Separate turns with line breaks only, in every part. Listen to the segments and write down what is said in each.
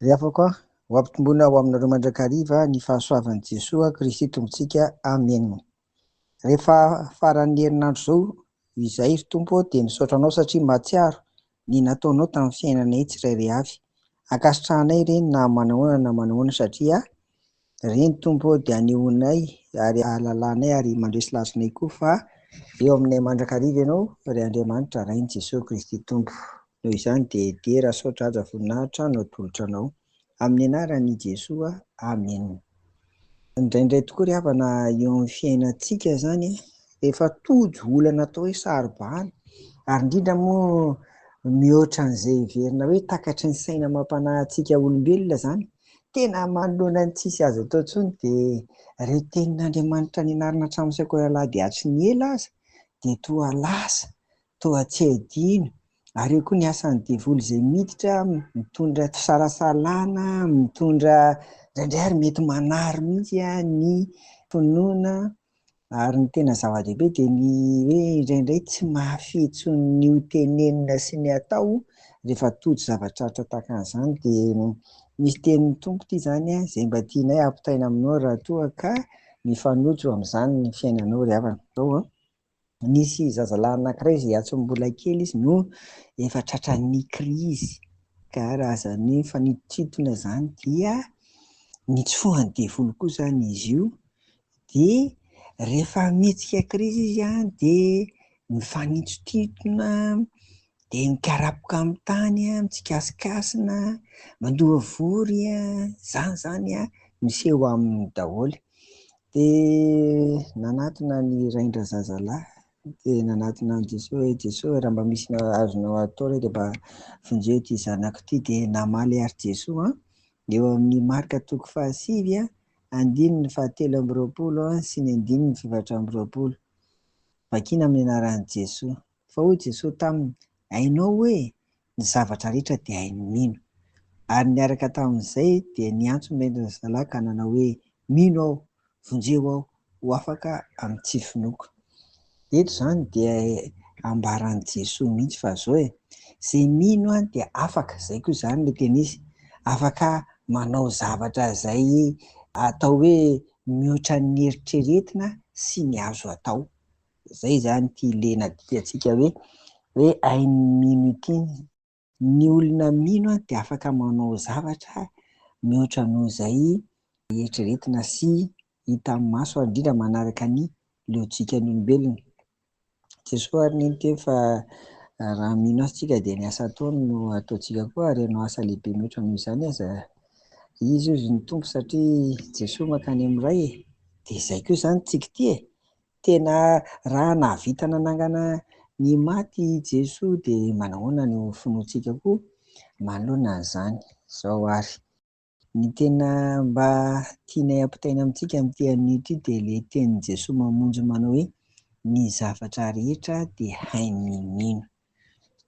Ry havako a, ho ampitomboina ho aminareo mandrakariva ny fahasoavan'i Jesoa Kristy Tompontsika. Amena. Rehefa faran'ny herinandro izao izay ry Tompo ô dia misaotra Anao satria mahatsiaro ny nataonao tamin'ny fiainanay tsirairay avy. Ankasitrahanay ireny na manahoana na manahoana satria ireny Tompo ô dia anehoanay ary ahalalanay ary mandresy lahatra anay koa fa eo aminay mandrakariva Ianao ry Andriamanitra Rain'i Jesoa Kristy Tompo. Noho izany dia dera, saotra, haja, voninahitra no atolotra Anao. Amin'ny anaran'i Jesoa, Amena. Indraindray tokoa ry havana eo amin'ny fiainantsika izany, rehefa tojo olana atao hoe saro-bahana, ary indrindra moa mihoatra an'izay heverina hoe takatry ny saina amam-panahy antsika olombelona izany, tena manoloana ny tsisy azo atao intsony dia ireo tenin'Andriamanitra nianarana hatramin'ny sekoly alahady hatry ny ela aza dia toa lasa, toa tsy adino. Ary eo koa ny asan'ny devoly izay miditra mitondra fisalasalana, mitondra indraindray ary mety manary mihitsy ny finoana. Ary ny tena zava-dehibe dia ny hoe indraindray tsy mahafehy intsony ny ho tenenina sy ny atao rehefa tojo zava-tsarotra tahaka an'izany. Dia misy tenin'ny Tompo ity izany izay mba tianay hampitaina aminao raha toa ka mifanojo amin'izany ny fiainanao ry havana. Izao an. Nisy zazalahy anankiray izay atsy mbola kely izy no efa tratran'ny krizy ka raha zany hoe mifanitontona izany dia nitsofohan'ny devoly koa izany izy io dia rehefa mihetsika krizy izy an dia mifanitontona dia mikarapoka amin'ny tany an, mitsikasikasina, mandoa vory an, izany izany an miseho aminy daholo. Dia nanatona ny rain-drazazalahy dia nanatona an'i Jesoa hoe, Jesoa raha mba misy azonao atao re dia mba vonjeo ity zanako ity. Dia namaly ary Jesoa an, eo amin'ny Marka toko fahasivy an, andininy fahatelo amby roapolo sy ny andininy fahefatra amby roapolo. Vakina amin'ny anaran'i Jesoa. Fa hoy Jesoa taminy, Hainao hoe ny zavatra rehetra dia hain'ny mino. Ary niaraka tamin'izay dia niantso ny rain-drazazalahy ka nanao hoe, Mino aho, vonjeo aho ho afaka amin'ny tsy finoako. Eto izany dia ambaran'i Jesoa mihitsy fa izao e, izay mino dia afaka, izay koa izany ilay tena izy, afaka manao zavatra izay atao hoe mihoatra ny eritreretina sy ny azo atao. Izay izany ity le nadikantsika hoe hoe hain'ny mino ity. Ny olona mino dia afaka manao zavatra mihoatra noho izay eritreretina sy hita amin'ny maso ary indrindra manaraka ny lojikan'ny olombelona. Jesoa ary niteny fa raha mino azy tsika dia ny asa ataony no ataontsika koa ary hanao asa lehibe mihoatra noho izany aza izy hozy ny Tompo satria Jesoa mankany amin'ny Ray e. Dia izay koa izany tsika ity e. Tena raha nahavita nanangana ny maty i Jesoa dia manahoana no finoantsika koa manoloana an'izany izao ary. Ny tena mba tianay hampitaina amintsika amin'ity anio ity dia ilay tenin'i Jesoa mamonjy manao hoe ny zavatra rehetra dia hain'ny mino.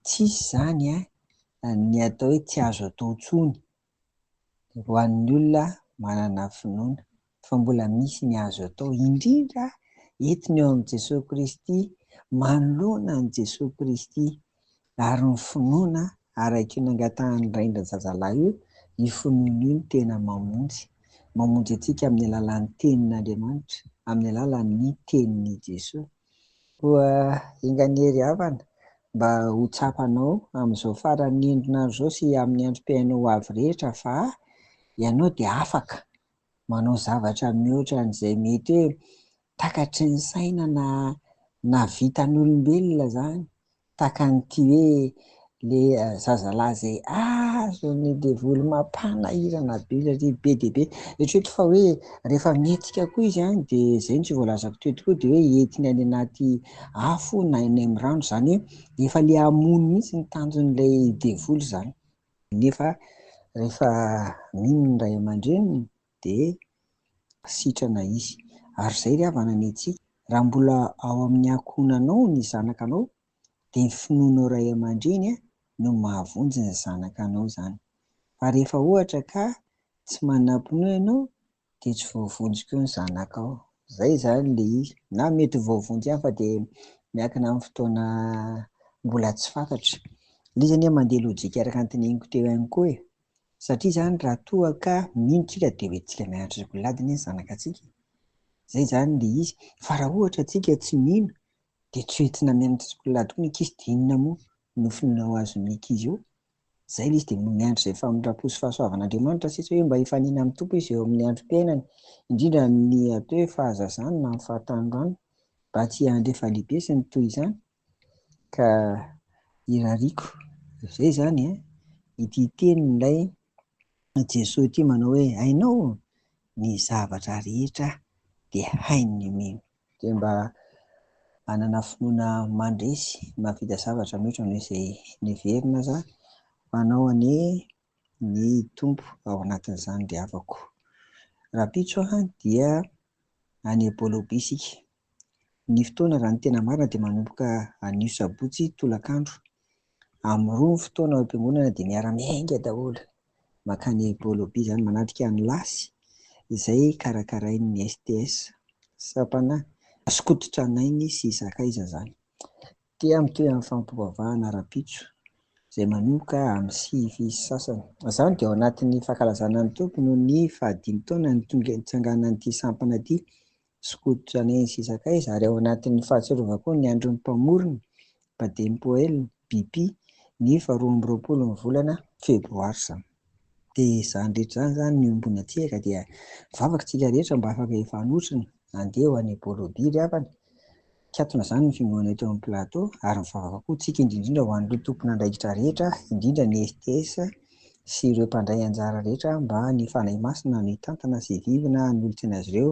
Tsisy izany ny atao hoe tsy azo atao intsony ho an'ny olona manana finoana fa mbola misy ny azo atao indrindra entina eo amin'i Jesoa Kristy, manoloana an'i Jesoa Kristy ary ny finoana araka io nangatahan'ny rain-drazazalahy io, io finoana io no tena mamonjy, mamonjy antsika amin'ny alalan'ny tenin'Andriamanitra, amin'ny alalan'ny tenin'i Jesoa. Koa enga anie ry havana mba ho tsapanao amin'izao faran'ny herinandro izao sy amin'ny androm-piainao ho avy rehetra fa ianao dia afaka manao zavatra mihoatra an'izay mety hoe takatry ny saina na na vitan'olombelona izany. Tahaka an'ity hoe le zazalahy izay azon'ny devoly mampanahirana be satria be dia be. Eritrereto fa hoe rehefa mihetsika koa izy an, dia izay no tsy voalazako teo tokoa, dia hoe entiny any anaty afo na eny amin'ny rano, izany hoe efa le hamono mihitsy ny tanjon'ilay devoly izany. Nefa rehefa mino ny ray aman-dreniny dia sitrana izy. Ary izay ry havana ny antsika, raha mbola ao amin'ny ankohonanao ny zanakanao dia ny finoanao ray aman-dreny no mahavonjy ny zanakanao izany. Fa rehefa ohatra ka tsy manam-pinoana ianao dia tsy voavonjy koa ny zanakao. Izay izany ilay izy. Na mety ho voavonjy ihany fa dia miankina amin'ny fotoana mbola tsy fantatra. Ilay izy anie mandeha lojika araka ny teneniko teo ihany koa e. Satria izany raha toa ka mino tsika dia ho entintsika mianatra sekoly alahady anie ny zanakatsika e. Izay izany ilay izy. Fa raha ohatra tsika tsy mino dia tsy ho entina mianatra sekoly alahady koa ny ankizy dia inona moa no finoana ho azon'ny ankizy eo? Izay ilay izy dia miandry izay famindram-po sy fahasoavan'Andriamanitra sisa hoe mba hifanena amin'ny Tompo izy eo amin'ny androm-piainany, indrindra amin'ny atao hoe fahazazany na amin'ny fahatanorany, mba tsy hiandry efa lehibe sy ny toy izany. Ka irariako izay izany an, ity tenin'ilay Jesoa ity manao hoe hainao ny zavatra rehetra dia hain'ny mino. Dia mba hanana finoana mandresy, mahavita zavatra mihoatra noho izay neverina aza manao anie ny Tompo ao anatin'izany ry havako. Rahampitso dia any Bolobe isika. Ny fotoana raha ny tena marina dia manomboka anio sabotsy tolakandro. Amin'ny roa ny fotoana ao am-piangonana dia miara-miainga daholo mankany Bolobe izany manatrika ny lasy izay karakarain'ny STS, sampana skoto tranainy sy sakaiza izany. Dia mitohy amin'ny fampivavahana rahampitso izay manomboka amin'ny sivy sy sasany. Izany dia ao anatin'ny fankalazana ny Tompo noho ny fahadimy taona nitsanganan'ity sampana ity, skoto tranainy sy sakaiza, ary ao anatin'ny fahatsiarovana koa ny andron'ny Mpamorona, Baden Powell, BP, ny faharoa amby roapolo ny volana febroary izany. Dia izany rehetra izany izany no iombonantsika ka dia mivavaka isika rehetra mba afaka hifanotrona handeha ho any Bolobi ry havana. Mikatona izany ny fiangonana eto amin'ny plateau ary mivavaka koa isika indrindra indrindra ho an'ireo tompon'andraikitra rehetra, indrindra ny STS sy ireo mpandray anjara rehetra mba ny Fanahy Masina no hitantana sy hivivina hanolotsaina azy ireo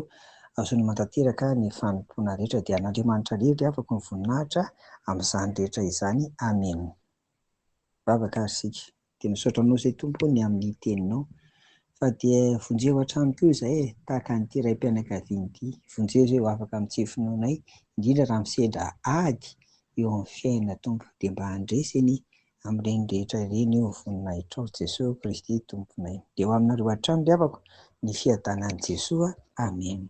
hahazoana manatanteraka ny fanompoana rehetra. Dia an'Andriamanitra irery ry havako ny voninahitra amin'izany rehetra izany. Amena. Vavaka ary isika. Dia misaotra anao izay Tompo ny amin'ny teninao. Fa dia vonjeo hatrany koa izay e, tahaka an'ity raim-pianakaviana ity. Vonjeo izay ho afaka amin'ny tsy finoanay, indrindra raha misendra ady eo amin'ny fiainana Tompo. Dia mba handresy anie amin'ireny rehetra ireny eo voninahitrao Jesoa Kristy Tomponay. Dia ho aminareo hatrany ry havako ny fiadanan'i Jesoa. Amen.